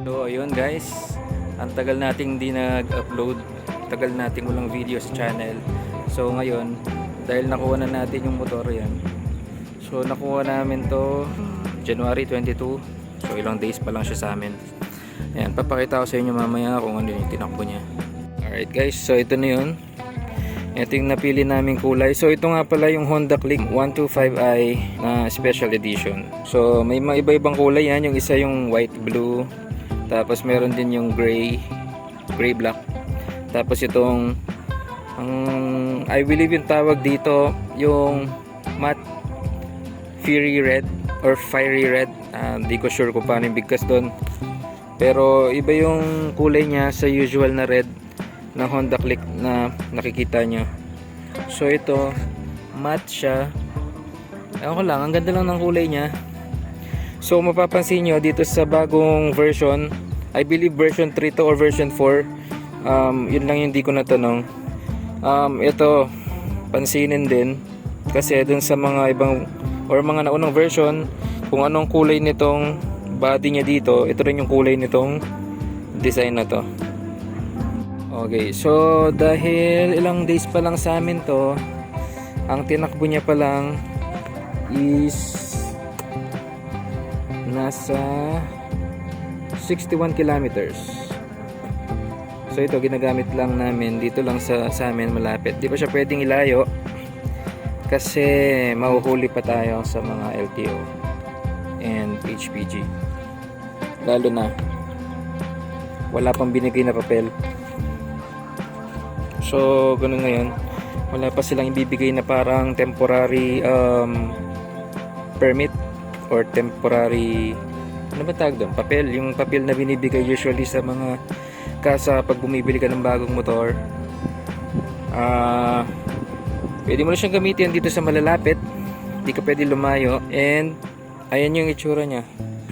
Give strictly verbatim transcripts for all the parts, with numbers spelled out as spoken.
So ayun guys, ang tagal nating di nag-upload, tagal nating walang video sa channel. So ngayon, dahil nakuha na natin yung motor yan, so nakuha namin to January twenty-two. So ilang days pa lang siya sa amin. Ayan, papakita ko sa inyo mamaya kung ano yung tinakbo niya. Alright guys, so ito na yun. Ito yung napili naming kulay. So ito nga pala yung Honda Click one two five i na special edition. So may mga iba-ibang kulay yan. Yung isa yung white blue. Tapos meron din yung gray, gray black. Tapos itong, ang, I believe yung tawag dito, yung matte fury red or fiery red. Ah, di ko sure kung paano yung bigkas doon. Pero iba yung kulay niya sa usual na red na Honda Click na nakikita nyo. So ito, matte siya. Ewan ko lang, ang ganda lang ng kulay niya. So mapapansin nyo dito sa bagong version, I believe version three to or version four, um, yun lang yung di ko natanong. Um, ito, pansinin din. Kasi dun sa mga ibang or mga naunang version, kung anong kulay nitong body niya dito, ito rin yung kulay nitong design na to. Okay, so dahil ilang days pa lang sa amin to, ang tinakbo niya pa lang is nasa sixty-one kilometers. So ito, ginagamit lang namin dito lang sa, sa amin, malapit. Di pa siya pwedeng ilayo kasi mahuhuli pa tayo sa mga L T O and H P G. Lalo na wala pang binigay na papel. So ganun ngayon, wala pa silang ibibigay na parang temporary, um, permit or temporary, ano ba tawag doon? Papel. Yung papel na binibigay usually sa mga kasa pag bumibili ka ng bagong motor. Ah, pwede mo na siyang gamitin dito sa malalapit. Hindi ka pwede lumayo. And ayan yung itsura niya.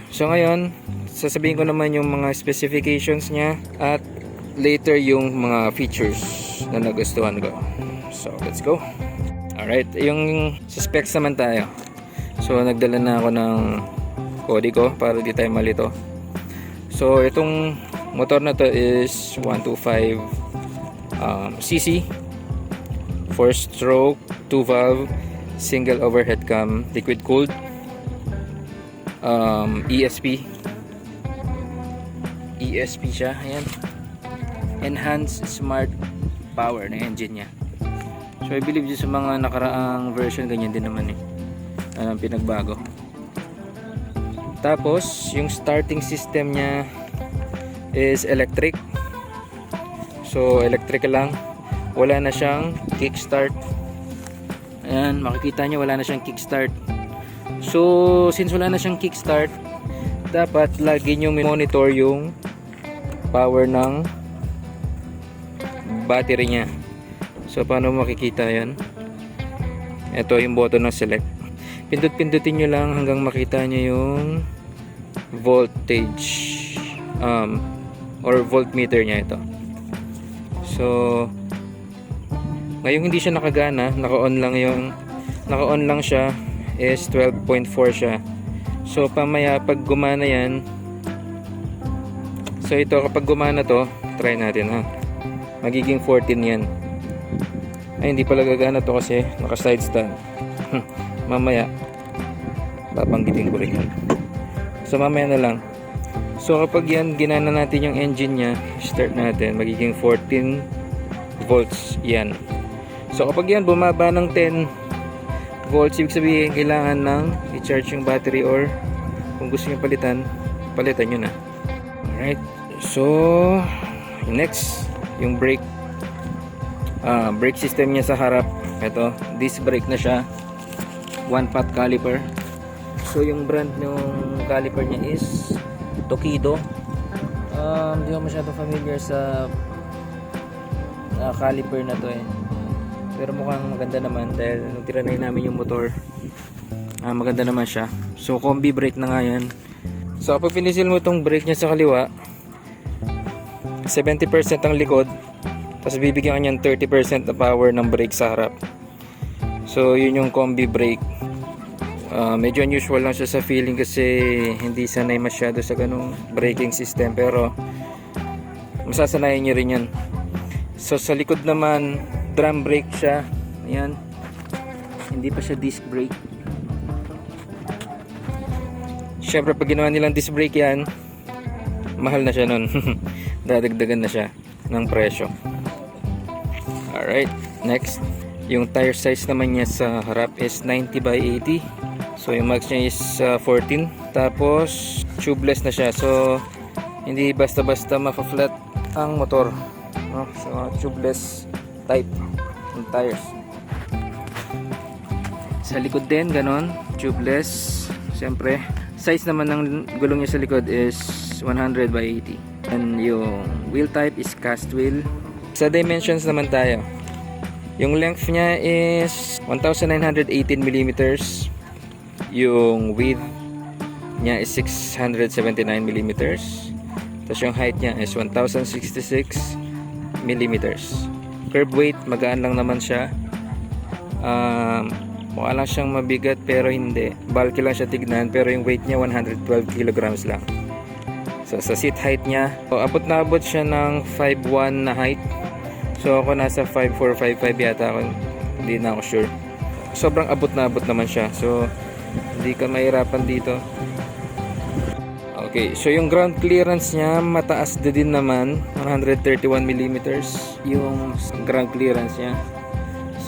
So ngayon, sasabihin ko naman yung mga specifications niya at later yung mga features na nagustuhan ko. So let's go. Alright, yung sa specs naman tayo. So nagdala na ako ng kode ko para di tayo malito. So itong motor na to is one two five, um, C C, four stroke, two valve, single overhead cam, liquid cooled, um, E S P. E S P siya, ayan. Enhanced Smart Power na engine niya. So I believe yung sa mga nakaraang version, ganyan din naman eh. Ang pinagbago. Tapos yung starting system niya is electric. So electric lang. Wala na siyang kickstart. Ayan, makikita nyo, wala na siyang kickstart. So since wala na siyang kickstart, dapat lagi nyo monitor yung power ng battery niya. So paano makikita yan? Ito yung button ng select. Pindut-pindutin nyo lang hanggang makita nyo yung voltage, um, or voltmeter niya ito. So ngayong hindi siya nakagana, naka-on lang yung, naka-on lang siya, is twelve point four siya. So pamaya pag gumana yan, so ito, kapag gumana to, try natin ha. Magiging fourteen yan. Ay, hindi pala gagana to kasi naka side stand. Mamaya babanggitin ko rin yan. So mamaya na lang. So kapag yan, ginana natin yung engine niya, start natin, magiging fourteen volts yan. So kapag yan bumaba ng ten volts, ibig sabihin kailangan nang i-charge yung battery, or kung gusto nyo palitan, palitan nyo na. Alright. So next, yung brake, ah, brake system niya sa harap. Ito, disc brake na siya. One pot caliper. So yung brand ng caliper niya is Tokido. Um, di ako masyado familiar sa, ah, caliper na to eh. Pero mukhang maganda naman dahil nung tinry namin yung motor, ah, maganda naman siya. So combi brake na nga yan. So kapag pinisil mo tong brake niya sa kaliwa, seventy percent ang likod, tapos bibigyan ka niyan thirty percent na power ng brake sa harap. So, yun yung combi brake. Ah, medyo unusual lang siya sa feeling kasi hindi sanay masyado sa ganung braking system, pero masasanayan niyo rin yun. So, sa likod naman, drum brake siya. Ayan. Hindi pa siya disc brake. Siyempre, pag ginawa nilang disc brake yan, mahal na siya nun. Dadagdagan na siya ng presyo. Alright, next. Yung tire size naman niya sa harap is ninety by eighty. So, yung max niya is uh, fourteen. Tapos, tubeless na siya. So, hindi basta-basta mafa-flat ang motor. No? So, tubeless type ng tires. Sa likod din, ganon. Tubeless. Siyempre, size naman ng gulong niya sa likod is one hundred by eighty. And yung wheel type is cast wheel. Sa dimensions naman tayo. Yung length niya is one thousand nine hundred eighteen millimeters. Yung width niya is six hundred seventy-nine millimeters. Tapos yung height niya is one thousand sixty-six millimeters. Curb weight, magaan lang naman siya. Um, mukha lang siyang mabigat pero hindi. Bulky lang siya tignan pero yung weight niya one hundred twelve kilograms lang. So, sa seat height niya, so, abot na abot siya ng five one na height. So, ako nasa five four, five five yata ako. Hindi na ako sure. Sobrang abot na abot naman siya. So, hindi ka mahirapan dito. Okay, so yung ground clearance niya, mataas na din naman, one hundred thirty-one millimeters yung ground clearance niya.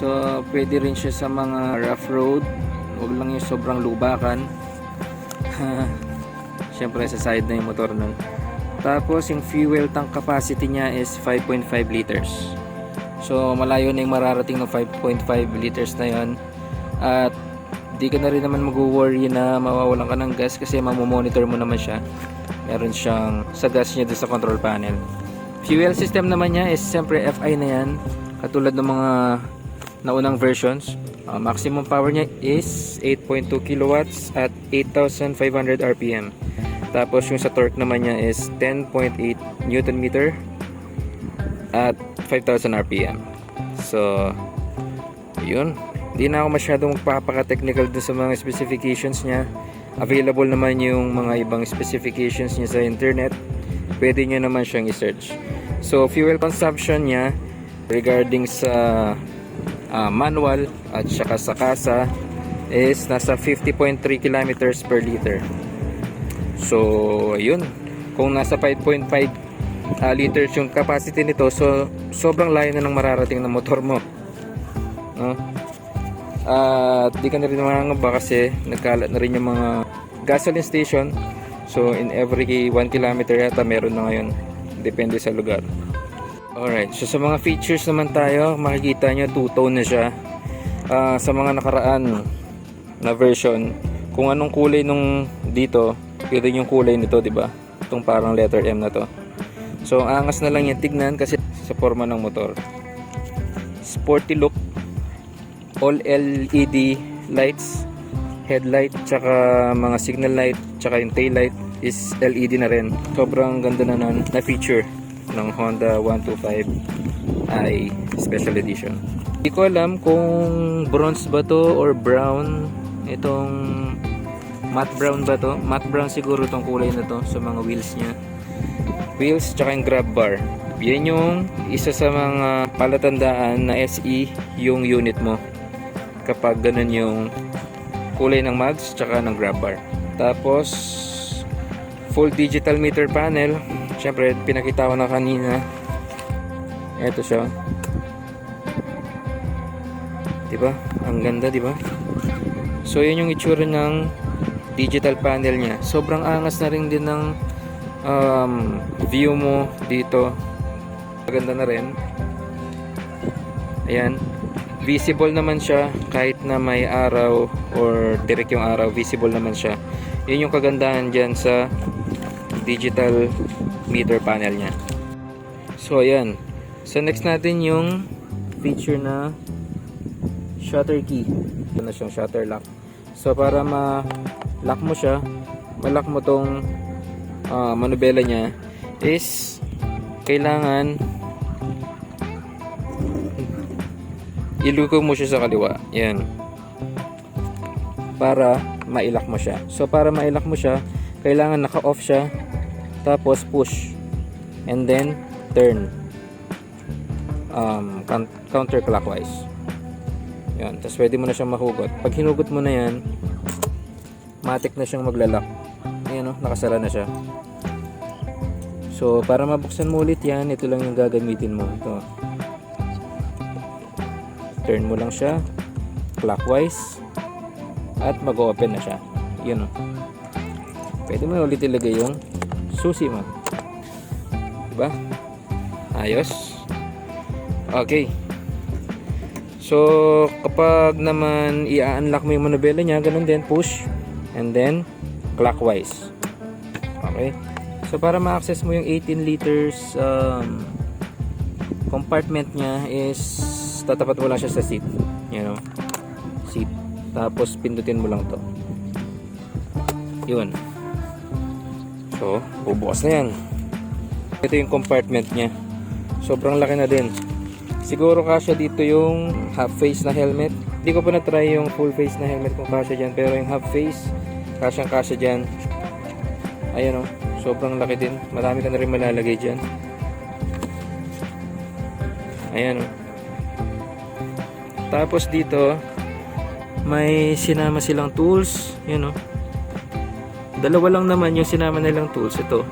So, pwede rin siya sa mga rough road. Huwag lang yung sobrang lubakan. Siyempre, sa side na yung motor nun. Tapos, yung fuel tank capacity niya is five point five liters. So, malayo na yung mararating ng five point five liters na yon. At di ka na rin naman mag-worry na mawawalan ka ng gas kasi mamomonitor mo naman siya. Meron siyang sa gas niya doon sa control panel. Fuel system naman niya is siyempre F I na yan. Katulad ng mga naunang versions, uh, maximum power niya is eight point two kilowatts at eight thousand five hundred R P M. Tapos yung sa torque naman niya is ten point eight newton meter at five thousand R P M. So, yun. Hindi na ako masyadong magpapaka-technical dun sa mga specifications niya. Available naman yung mga ibang specifications niya sa internet. Pwede nyo naman siyang i-search. So, fuel consumption niya regarding sa ah, manual at saka sa kasa is nasa fifty point three kilometers per liter. So, yun. Kung nasa five point five ah, liters yung capacity nito, so sobrang layo na ng mararating ng motor mo. No? At di ka na rin mangangamba kasi nagkalat na rin yung mga gasoline station. So, in every one kilometer yata meron na ngayon. Depende sa lugar. Alright, so sa mga features naman tayo, makikita nyo two-tone na siya. Ah, sa mga nakaraan na version, kung anong kulay nung dito, yun din yung kulay nito, di ba? Itong parang letter M na to. So, ang angas na lang yan tignan kasi sa forma ng motor. Sporty look, all L E D lights, headlight, tsaka mga signal light, tsaka yung tail light is L E D na rin. Sobrang ganda na nun, na feature ng Honda one two five i Special Edition. Di ko alam kung bronze ba to or brown. Itong matte brown ba to? Matte brown siguro tong kulay na to sa mga wheels niya. Wheels tsaka yung grab bar. Yan yung isa sa mga palatandaan na S E yung unit mo kapag ganun yung kulay ng mags tsaka ng grab bar. Tapos, full digital meter panel. Siyempre, pinakita ko na kanina. Ito siya. Di ba? Ang ganda, di ba? So, yun yung itsura ng digital panel niya. Sobrang angas na rin din ng um, view mo dito. Maganda na rin. Ayan. Visible naman siya kahit na may araw or direk yung araw. Visible naman siya. Yun yung kagandahan dyan sa digital meter panel niya. So, ayan. So, next natin yung feature na shutter key. Ito na siyang shutter lock. So, para ma-lock mo siya, ma-lock mo tong ah, manubela niya is Kailangan iliko mo siya sa kaliwa. Yan. Para mailak mo siya. So, para mailak mo siya, kailangan naka-off siya. Tapos push. And then, turn. Um, coun- counterclockwise. Yan. Tapos pwede mo na siyang mahugot. Pag hinugot mo na yan, matik na siyang magla-lock. Ayan o, nakasara na siya. So, para mabuksan mo ulit yan, ito lang yung gagamitin mo. Ito. Turn mo lang siya clockwise at mag-open na siya. Yun o. Pwede mo ulit ilagay yung susi mo. Diba? Ayos. Okay. So, kapag naman i-unlock mo yung manubela niya, ganun din, push, and then clockwise. Okay. So, para ma-access mo yung eighteen liters um, compartment niya is tatapat mo lang siya sa seat. Yan o. Seat. Tapos pindutin mo lang to. Yun. So, bubukas na yan. Ito yung compartment niya. Sobrang laki na din. Siguro kasya dito yung half face na helmet. Hindi ko pa na-try yung full face na helmet kung kasya dyan. Pero yung half face, kasyang kasya dyan. Ayan o, sobrang laki din. Marami ka na rin malalagay dyan. Ayan o. Tapos dito, may sinama silang tools. Yan o. Dalawa lang naman yung sinama nilang tools. Ito.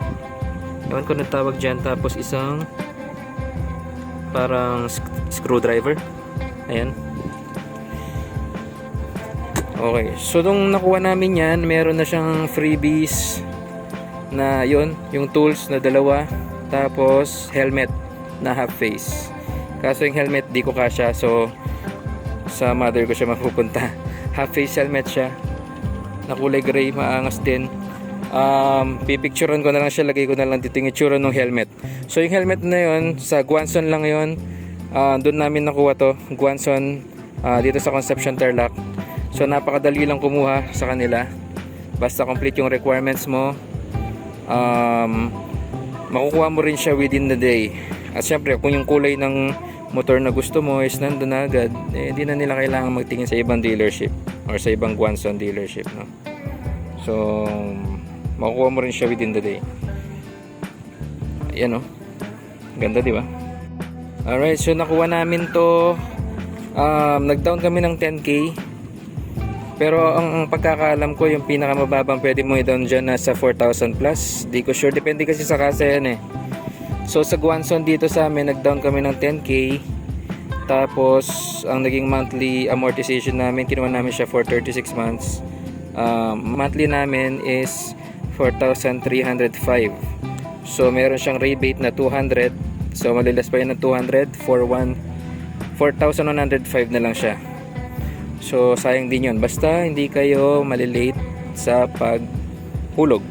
Ewan ko anong tawag dyan. Tapos isang parang sc- screwdriver. Ayan. Okay. So, nung nakuha namin yan, meron na siyang freebies na yun, yung tools na dalawa. Tapos, helmet na half face. Kaso yung helmet, di ko kasya. So, sa mother ko siya mapupunta. Half face helmet siya. Na kulay gray, maangas din. Um, pipicturan ko na lang siya, lagay ko na lang dito yung itsura ng helmet. So, yung helmet na yun, sa Guanzon lang yun. Ah, doon namin nakuha to, Guanzon, ah, dito sa Concepcion, Tarlac. So, napakadali lang kumuha sa kanila. Basta complete yung requirements mo, um, makukuha mo rin siya within the day. At syempre, kung yung kulay ng motor na gusto mo is nandun na agad, eh, di na nila kailangan magtingin sa ibang dealership or sa ibang Guanzon dealership, no? So, makukuha mo rin siya within the day. Ayan, oh. Ganda, di ba? Alright, so nakuha namin to. Um, nag-down kami ng ten K. Pero ang, ang pagkakaalam ko, yung pinakamababang pwede mo i-down dyan nasa four thousand plus. Di ko sure. Depende kasi sa kasa yan eh. So sa Guanzon dito sa amin, nag-down kami ng ten K. Tapos, ang naging monthly amortization namin, kinuha namin siya for thirty-six months. Um, monthly namin is four thousand three hundred five. So, meron siyang rebate na two hundred. So, malilas pa yun ng two hundred for one, four thousand one hundred five na lang siya. So, sayang din yun. Basta hindi kayo malilate sa paghulog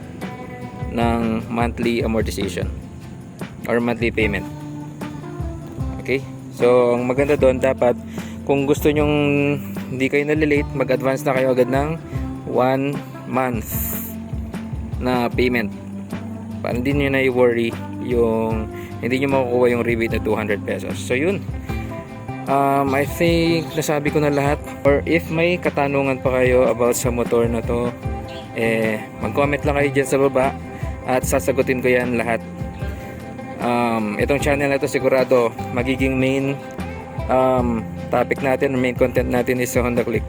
ng monthly amortization or monthly payment. Okay? So, ang maganda doon, dapat kung gusto nyong hindi kayo nalilate, mag-advance na kayo agad ng one month na payment. Para hindi nyo na i-worry yung hindi nyo makukuha yung rebate na two hundred pesos. So, yun. Um, I think nasabi ko na lahat. Or if may katanungan pa kayo about sa motor na to, eh, mag-comment lang kayo dyan sa baba at sasagutin ko yan lahat. Um, itong channel na to sigurado magiging main um, topic natin, main content natin is sa Honda Click.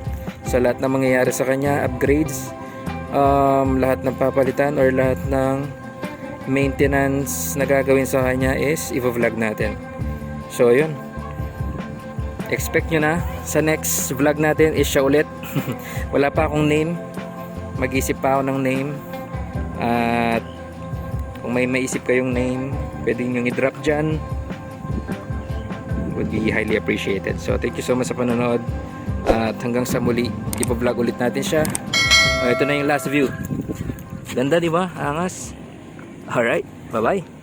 Sa lahat ng mangyayari sa kanya, upgrades, um, lahat ng papalitan or lahat ng maintenance na gagawin sa kanya is i-vlog natin. So, yun. Expect nyo na sa next vlog natin is siya ulit. Wala pa akong name. Mag-isip pa ako ng name. At kung may maisip kayong name, pwede nyo i-drop dyan. Would be highly appreciated. So, thank you so much sa panonood. At hanggang sa muli, ipa-vlog ulit natin siya. O, ito na yung last view. Ganda, di ba? Angas. Alright, bye-bye.